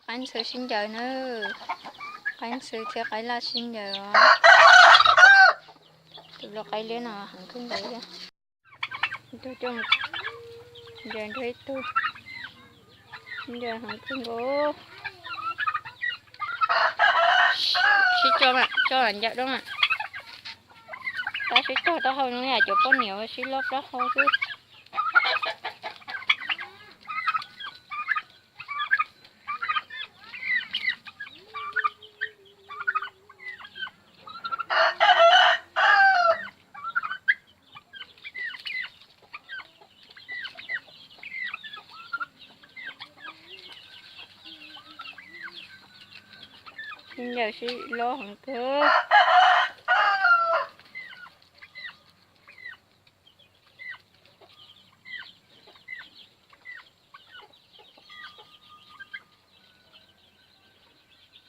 Qaib ntxhw sib ncaws na, qaib ntxhw thiab qaib laj sib ncaws os. Tus lau qaib liab no heev kawg nkaus thiab. Tus coj ncaws nrog ib tug, sib ncaws heev kawg nkaus. Sib tso mas, tso ncaws dua mas. Tab sis tog taub hau no yam cov poj niam uas sib loj plaub hau xwb. Sib ncaws sib loj heev kawg.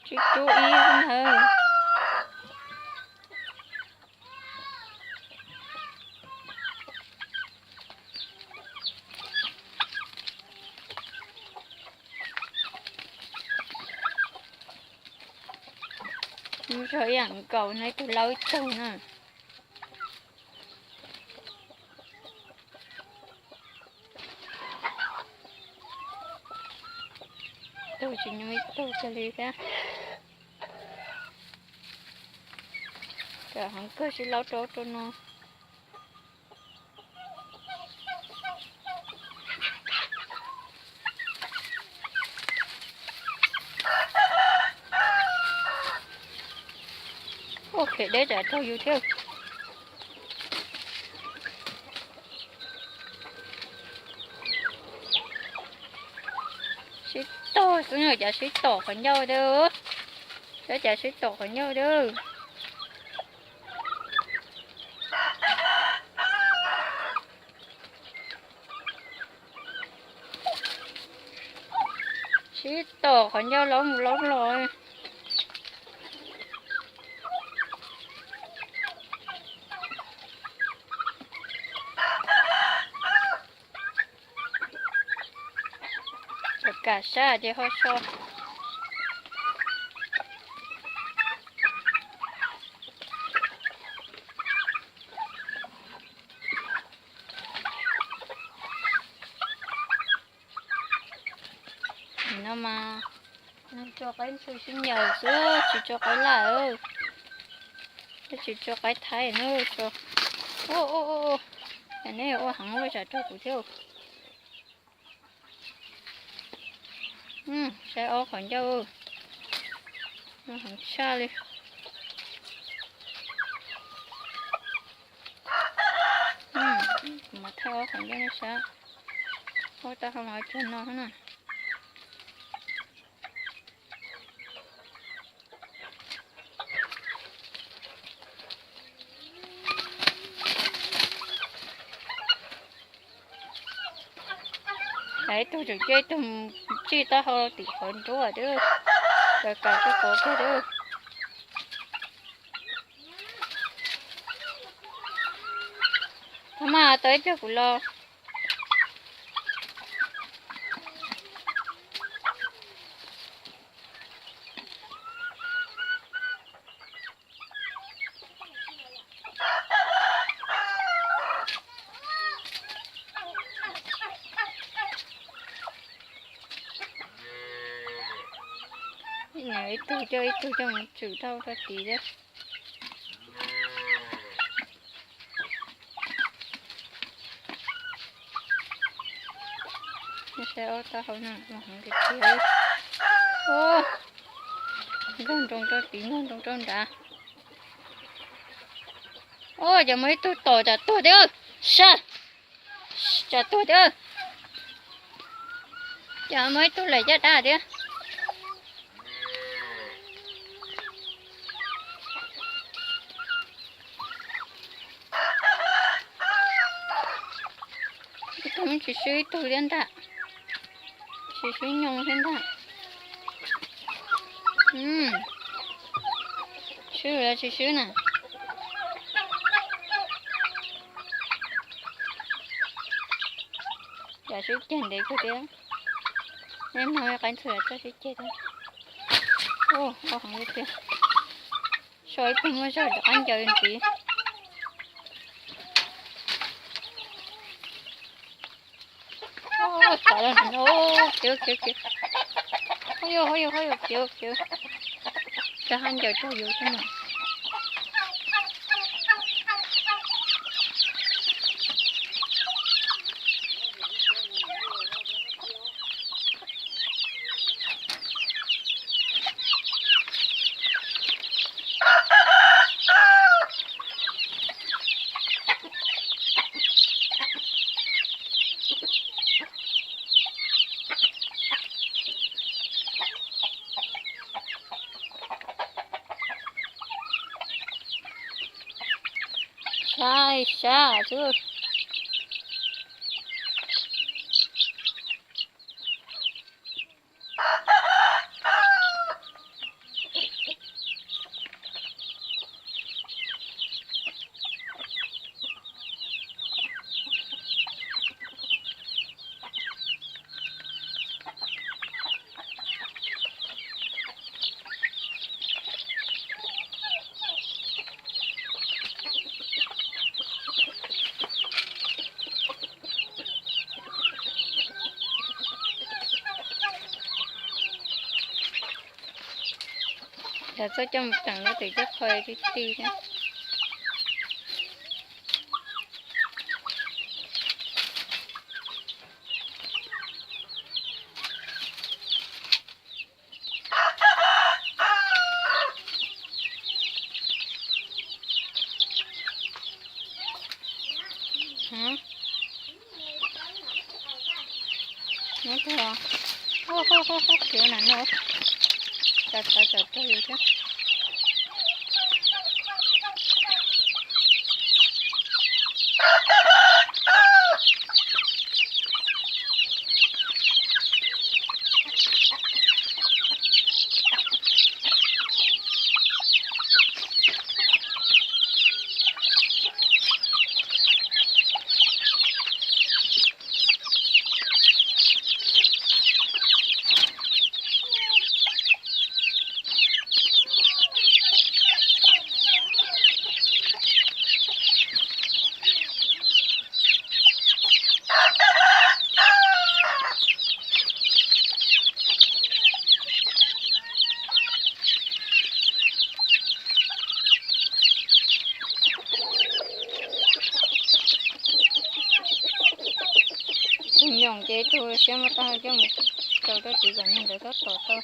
Sib rub ib ntawd. Mus zog ib yam nkaus no, ib tug laub ib tug na. Tug tsis nyob ib tug kiag li thiab. Cov heev kawg sib laub rau rau no. Ua khem deb tsam raug yus thiab. Sib tog xwb no, cas sib tom qhov ncauj thiab. Saib cas sib tom qhov ncauj thiab. Sib tom qhov ncauj laub mus laub los. Cov kam sab ces ho so. No mas, no tso qaib ntxhw sib ncaws xwb, tsis tso qaib laj, tsis tso qaib thaib na. Ua, ua, ua, neb ua heev ua tsam raug kuv thiab. Saib ob qhov ncauj, heev tshaj li. Kuv mam thaij ob qhov ncauj nej saib. Ob taub hau los cog no na. Ib tug tseem cia ib tug tsij taub hau tim qhov nruab, kawg kam tsis pom kiag. Thaum mas tau ib pliag kuv los. Ib tug coj ib tug coj mus tsum tau rau tid thiab. Nej saib ob taub hau no los heev tiag tiag. Nkag nroo rau tid, nkag nroo rau nrad. Ua cas muaj ib tug tom tsam tuag thiab. Sab, tsam tuag thiab. Cas muaj ib tug laim caj dab thiab. Ib tug tsis swb ib tug thiab ntag. Tsis swb nyob thiab ntag. Swb los tsis swb na. Cas swb ceg ntev kawg thiab. Neb mloog qaib ntxhw txoj sib ceg thiab. Ua heev li tiag. So ib pliag muaj zog rov qab ncaws ntxiv. Tov lawm no, kiv kiv kiv. Hauj yug hauj yug hauj yug kiv kiv. Rov qab ncaws rau yus thiab no. Saib sab xwb. Yog txhob coj mus teem lub twm coj qhua tib ti thiab. Nyob tag, qab qab qab khiav na no, tsa tsa tsam rau yus thiab. Tus nyoos ces tus siab muab tau coj mus rau rau tid kom nws ntawd txhob tom tau.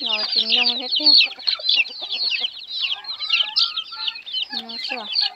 Los tsis nyoos thiab tiag. Nyoos xwb.